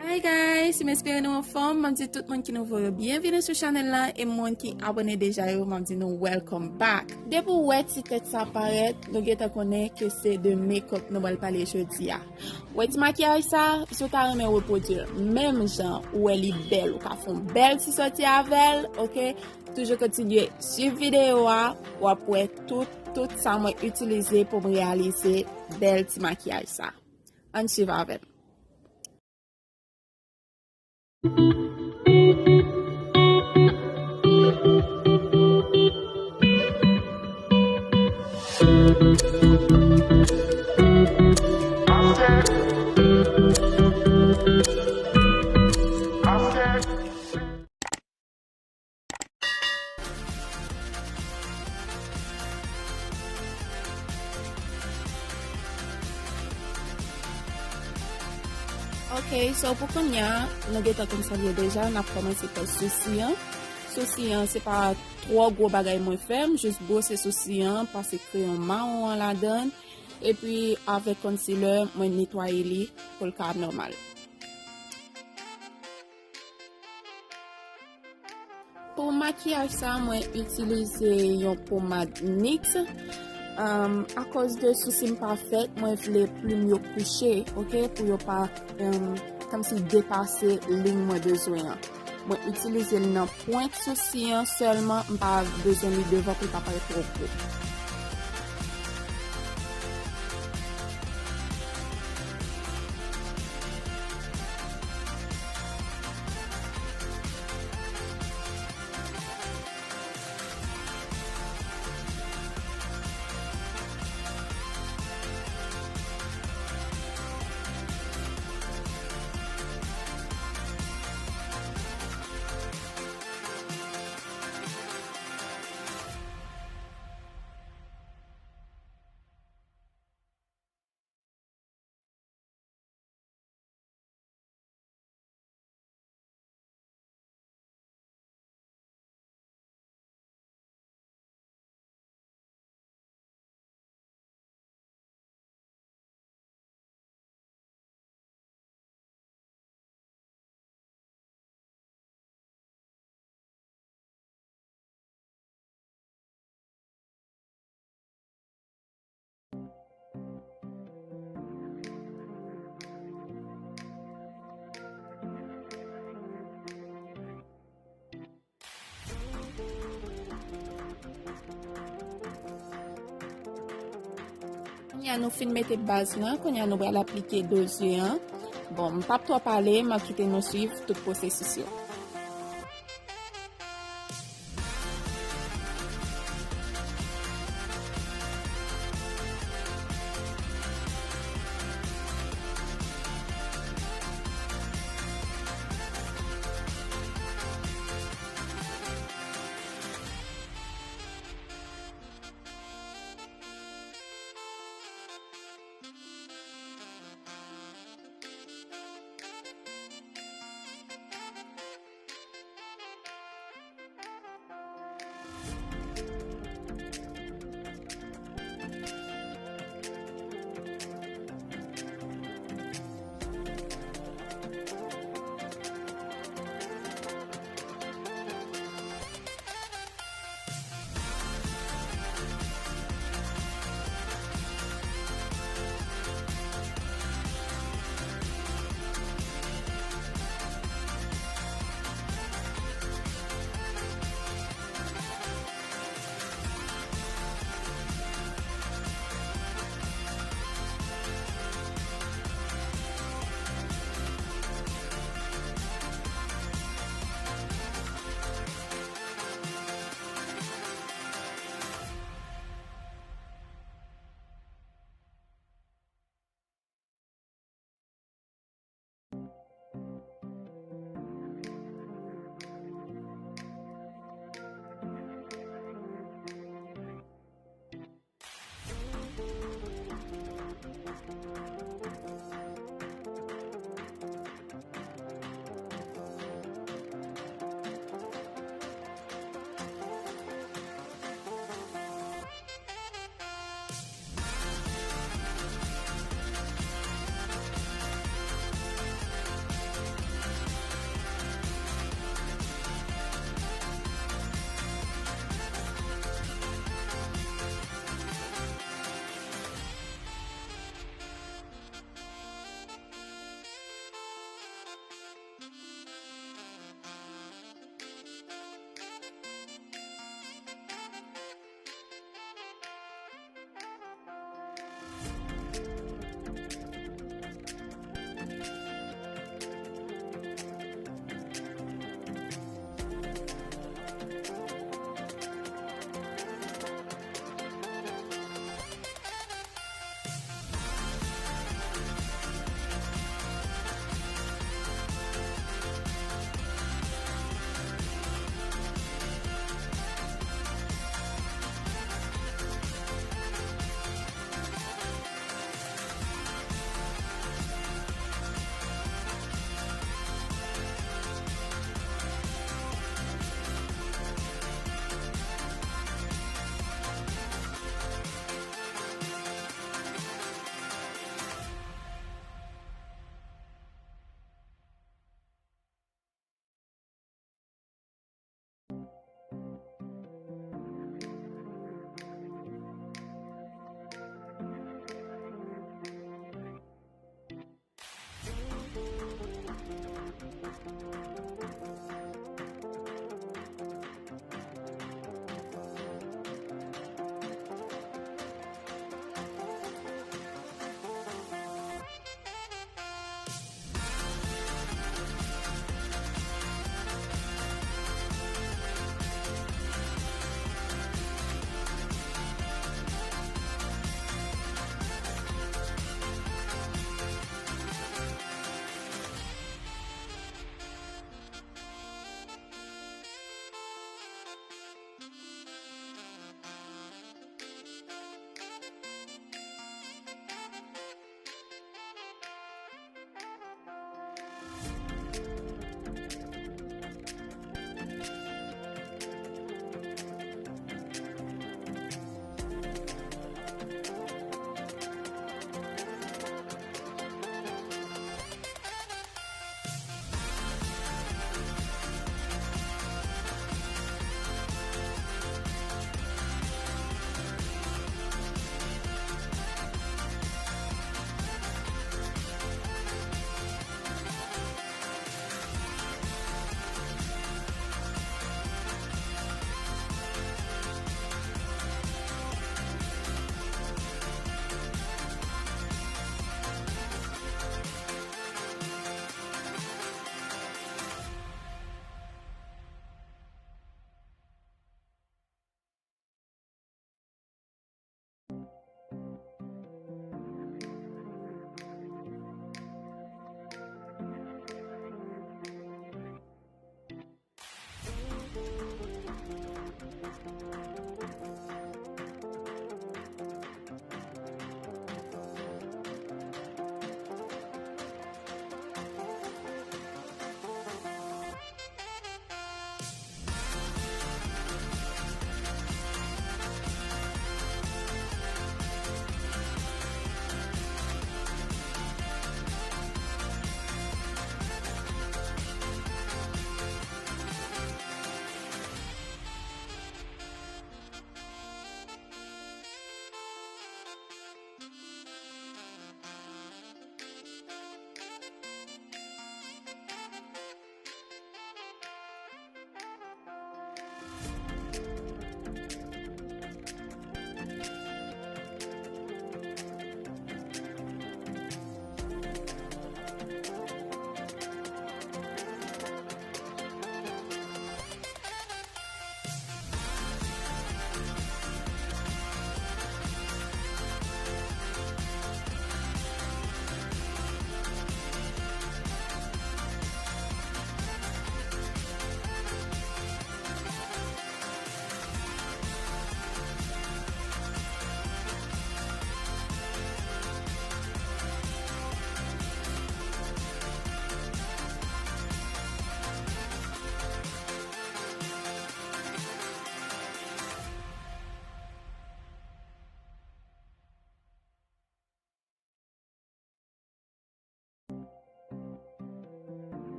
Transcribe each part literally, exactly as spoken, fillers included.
Hi guys, m espere nou anfòm. M ap di tout moun ki nouvo yo byenvini sou chanèl la, e moun ki abòne deja yo, m ap di nou welcome back. Depi w wè ti tèt sa parèt, nou gentan konnen ke se de makeup nou pral pale jodi a. Wè ti makiyaj sa, si w ta renmen repwodui l menm jan ou wè li bèl, ou ka fè yon bèl ti sòti avè l, oke? Toujou kontinye swiv videyo a, w ap wè tout, tout sa mwen itilize pou m reyalize bèl ti makiyaj sa. Ann swiv avè m. Ok, so pou kounye a, nou gentan konn sa l ye deja, n ap kòmanse pa sousi an. Sousi an, se pa twò gwo bagay mwen fè, m jis bwose sousi an, pase kreyon mawon an ladan l, epi avèk concealer, mwen netwaye li pou l ka nòmal. Pou makiyaj sa, mwen itilize yon pomad NYX. Um, akoz de sousi m pa fèt, mwen vle plim yo kouche, oke, pou yo pa, um, kòmsi depase liy mwen bezwen an. Mwen itilize l nan pwent sousi an sèlman, m pa bezwen li devan pou l pa parèt twò gwo. Kounye a nou fin mete baz lan, kounye a nou pral aplike do zye an. Bon, m p ap twò pale, m ap kite nou swiv tout pwosesis yo.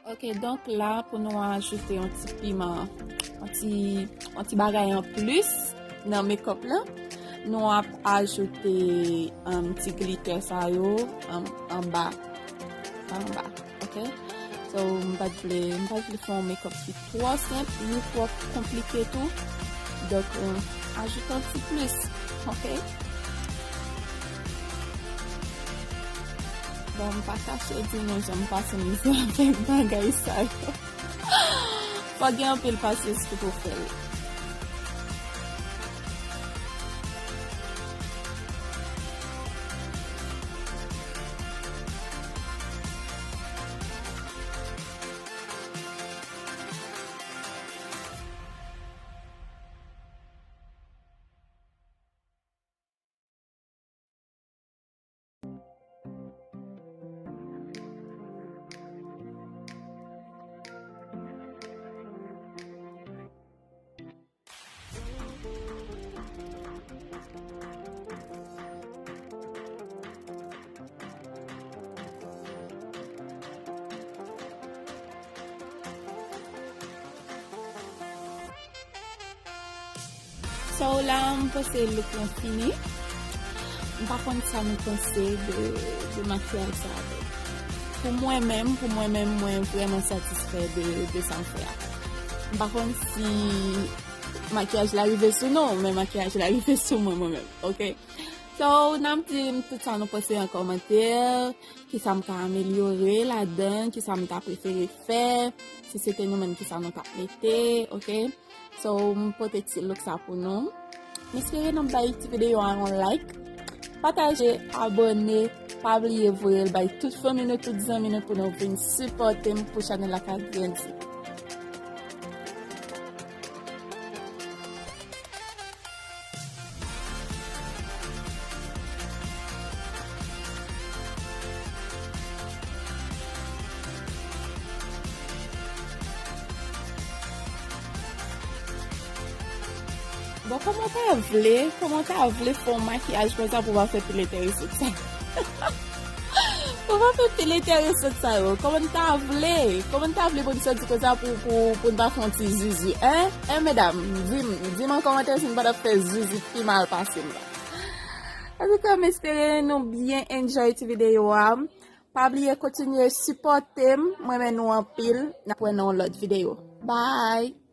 Ok, donk la pou nou ajoute yon ti piman, yon ti, yon ti bagay an plis nan makeup la, nou ap ajoute um, ti glitter sa yo um, anba, anba, ok? So, m pa t vle, m pa t vle fè yon makeup ki twò senp, ni twò konplike tou. Donk, um, ajoute yon ti plis, ok? Bon, m pa kache di nou jan m pase mizè avèk bagay sa yo. Fò gen anpil pasyans tou pou fè l. So la, m panse look lan fini. M pa konn sa nou panse de, de makiyaj sa avèk. Pou mwen menm, pou mwen menm, mwen vrèman satisfè de, de sa m fè a. M pa konn si makiyaj la rive sou nou, men makiyaj la rive sou mwen, mwen menm, ok? So, n ap di m tout sa nou panse an kòmantè, ki sa m ka amelyore ladan, ki sa m ta prefere fè, si se te nou menm, ki sa nou t ap mete, ok? So, m pote ti look sa pou nou. M espere n ap bay ti videyo a yon like, pataje, abòne, pa bliye voye l bay tout fanmi nou, tout zanmi nou pou nou vin sipòte m pou chanèl la ka grandi. Bon, kòman w ta vle, kòman w ta vle fè yon makiyaj konsa pou w pa fè pil enteresan sa? Ou pa fè pil enteresan sa yo. Kòman n ta vle? Kòman n ta vle pou n soti konsa pou, pou, pou n pa fè yon ti zuzu, en? En, medam, di m, di m an kòmantè si n pa t ap fè zuzu pi mal pase m la. Antouka, m espere nou byen enjoy ti videyo a. Pa bliye kontinye sipòte m. M renmen nou anpil. N ap wè nan yon lòt videyo. Bye!